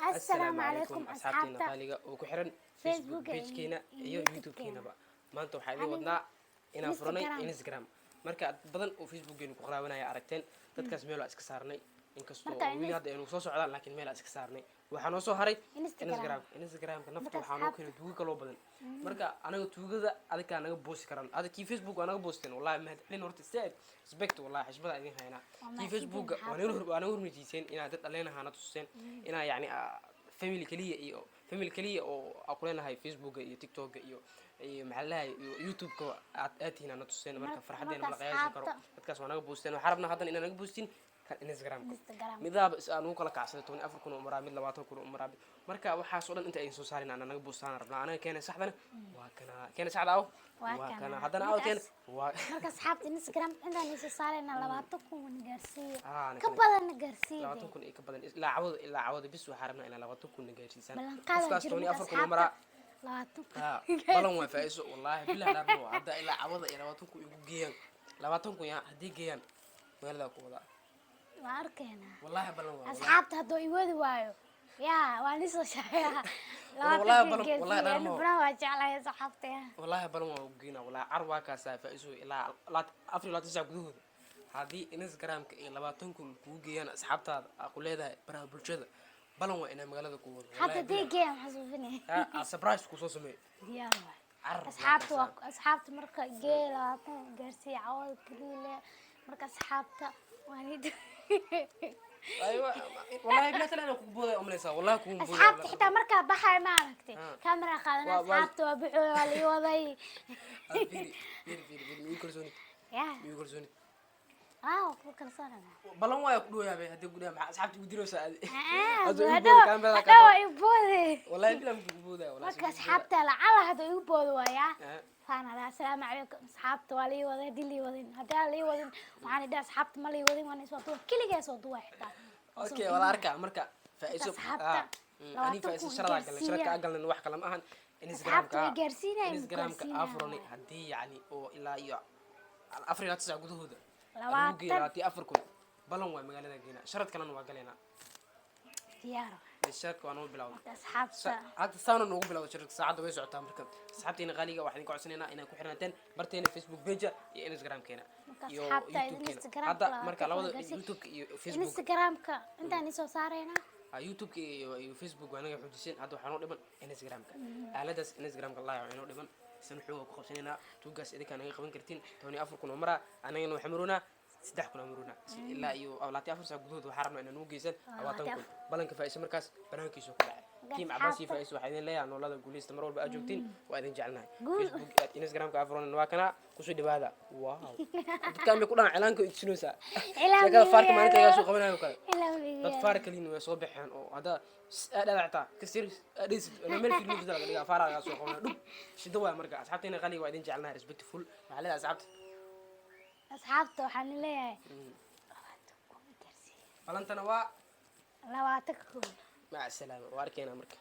Assalaamu calaykum, asxaabteena asxaabta qaaliga oo ku xiran Facebook Facebook page-keena iyo iyo YouTube-keenaba. Maanta waxaa idin wadnaa inaan furanay Instagram. Instagram. Marka dad badan oo Facebookgeenu ku qaraabanaya aragteen, dadkaas meel waa iska saarnay, inkastoo Marka oo weli hadda aynu soo socdaan, laakiin meel aa iska saarnay. Waxaa noo soo haray Instagram. Instagram. Instagramka nafta Marka waxaa noo asxaabta- keenay tuugo kaloo badan. Marka anaga tuugada adikaa naga boosi karaan. Ada kii Facebook waa naga boosteen, wallahi mahadcelin horta, saaid respect, wallahi xishmada idin haynaa. Waa Kii mahadsantihiin. Facebooka waa naga hormeysiiseen inaad dad dhaleenahaana tuseen inaa yacni family keliya iyo family keliya oo aa kuleenahay Facebooka iyo TikToka iyo maxaa lalahay iyo YouTube-ka aad tihiin aana tuseen. Marka farxadeena marka mala qiyaasi karo. Asxaabta- Dadkaas waa naga boosteen. Waxaa rabnaa haddana inaa naga boostiin kan Instagramka. Instagram. Midaaba is aan ugu kala kacsaday 14,000 u maraa, mid 20,000 u maraa. Marka waxaas oo dhan inta ayn soo saarin ana naga boostaan rabnaa. Anaga keena saxdana waa kana, keena saxda aw. Waa waa kana. Kana haddana aw keena waa. Marka asxaabta, Instagram intaan isoo saarayna 20,000 na gaarsiiyo. Ah, Ka badan na gaarsiiyo. 20,000 iyo ka badan ilaa cawada, ilaa cawada bis waxaa rabnaa inaa 20,000 na gaarsiisaan. Ballanqaadan Qofkaas jiro. 14 Marka kun u maraa. asxaabta, 20,000. Ha, balan waa faa'iiso, wallaahi billahi dhaarno. Hadda ilaa cawada iyo 20,000 igu geeyaan, 20,000 yaa haddii geeyaan, magaalada ku wadaa. Waa arkaynaa. Wallaahi balan waa, wallaahi. Asxaabta, hadduu iwadi waayo yaa waa nisoo sheegaa. Wallaahi balan- wallaahi dhaarmo. Baraha waa jeclahay asxaabta yaa. Wallaahi balan waa ugu geynaa, wallaahi car waa kaasaa faa'iiso. Ilaa 24 saac gudahooda haddii Instagramka iyo 20,000 kugu geeyaan asxaabtaada aa ku leedahay baraha bulshada, balan waa inaa magaalada ku wado. Hadda Wallaahi haddii billahi. geeya, maxaa suufinaya? Ha, surprise kusoo sameeyo. Diyaar waay. Car waa Asxaabta kaasaa. waa asxaabta. Marka gee 20 gaarsiiya cawada keliya. Marka asxaabta waan Aywa, wallahi billahi tala inaan kugu boodaya umalaysaa, wallahi kugu boodaya. Asxaabta xitaa markaa baxay, ma aragtay, kamera qaadana. Asxaabta waa buxooy, waa lii waday. Ah, fiiri, fiiri, fiiri, fiiri, miyuu kalsoonid? Ya. Miyuu kalsoonid? Ah, ku kalsoonana. Balan waaya ku dhawaabe haddii ku dhawa, maxaa asxaabta ugu diraysaa adi? Ah, Hadda igu hadhow booda kamerada. Hadhow waa igu boode. Wallahi billahi kugu boodaya, wallahi. Marka asxaabta, lacala hadda igu boodo waayaa. Ah. Saan ala, assalaamu calaykum asxaabta, waa lii waday. Haddii lii wadin, haddii aan lii wadin, waxaan idhi asxaabta ma lii wadin, waan isoo duwa, keligee soo duwa xitaa. Okay, wala arkaa. Marka faa'iiso Asxaabta, ah, ani 20 faa'iiso kun sharadaa galnay, sharadka gaarsiiya. aan galnay wax kale ma ahan. Asxaabta Instagramka way gaarsiinayaan, ma Instagramka gaarsiinayaan afurani waay. Haddii yacni oo ilaa iyo 24 saac gudahooda 20. lagu geeyo 24,000, balan waa magaalada geynaa. Sharad kalena waa galaynaa. Diyaar. Sharadka waa noo bilowday. Marka asxaabta Hadda saana noogu bilowday sharadka, saacadda way socotaa. Marka asxaabteena qaaliga, waxaan idinka codsanaynaa inaad ku xirnaateen barteena Facebook page iyo Instagramkeena Marka iyo asxaabta, idin YouTube-keena. Instagramka Hadda 20 marka kun labada gaarsiiya. YouTube-ka iyo Facebook. Instagramka intaan isoo saaraynaa. Ah, YouTube-ka iyo Facebook waa naga xoojiseen. Hadda waxaa noo dhiman Instagramka, aaladaas Instagramka laaya waa inoo dhiman. Isan xooga ku qabsanaynaa tuugaas. Idinkaa naga qaban kartiin. 14,000 oo maraa, anagana waxaa maroonaa 3,000 oo maroonaa. Ilaa iyo 24 saac gudahood waxaa rabnaa inaa nugu geysan 20,000. Balanka faa'iiso markaas banaankiisu ku dhacay. Team Cabaas iyo Faa'iiso waxaa idin leeyahay noolada, guuleysta mar walba aad joogtiin. Waa idin jecelnahay. Guul. Facebook aad Instagramka afuran waa kana, kusoo dhawaada. Wow, dadkaan bay ku dhacan cilaanka tusinaysaa. Cilaan. Sheekada faarka maalinta igaa soo qabanayo kale. Cilaan. Dad faar kaliin way soo baxeen oo hadda aad dhadactaa ka serious aad dhaysid ama meel fiirin jida laga dhigaa, faar laga soo qabanaya dhub shida waay. Marka asxaabteena qaaliga, waa idin jecelnahay, respectful. Waxaa leedahay asxaabta? Asxaabta waxaan leeyahay 20,000 gaarsiiya. Balantana waa 20,000. Maca salaama, waa arkeynaa marka.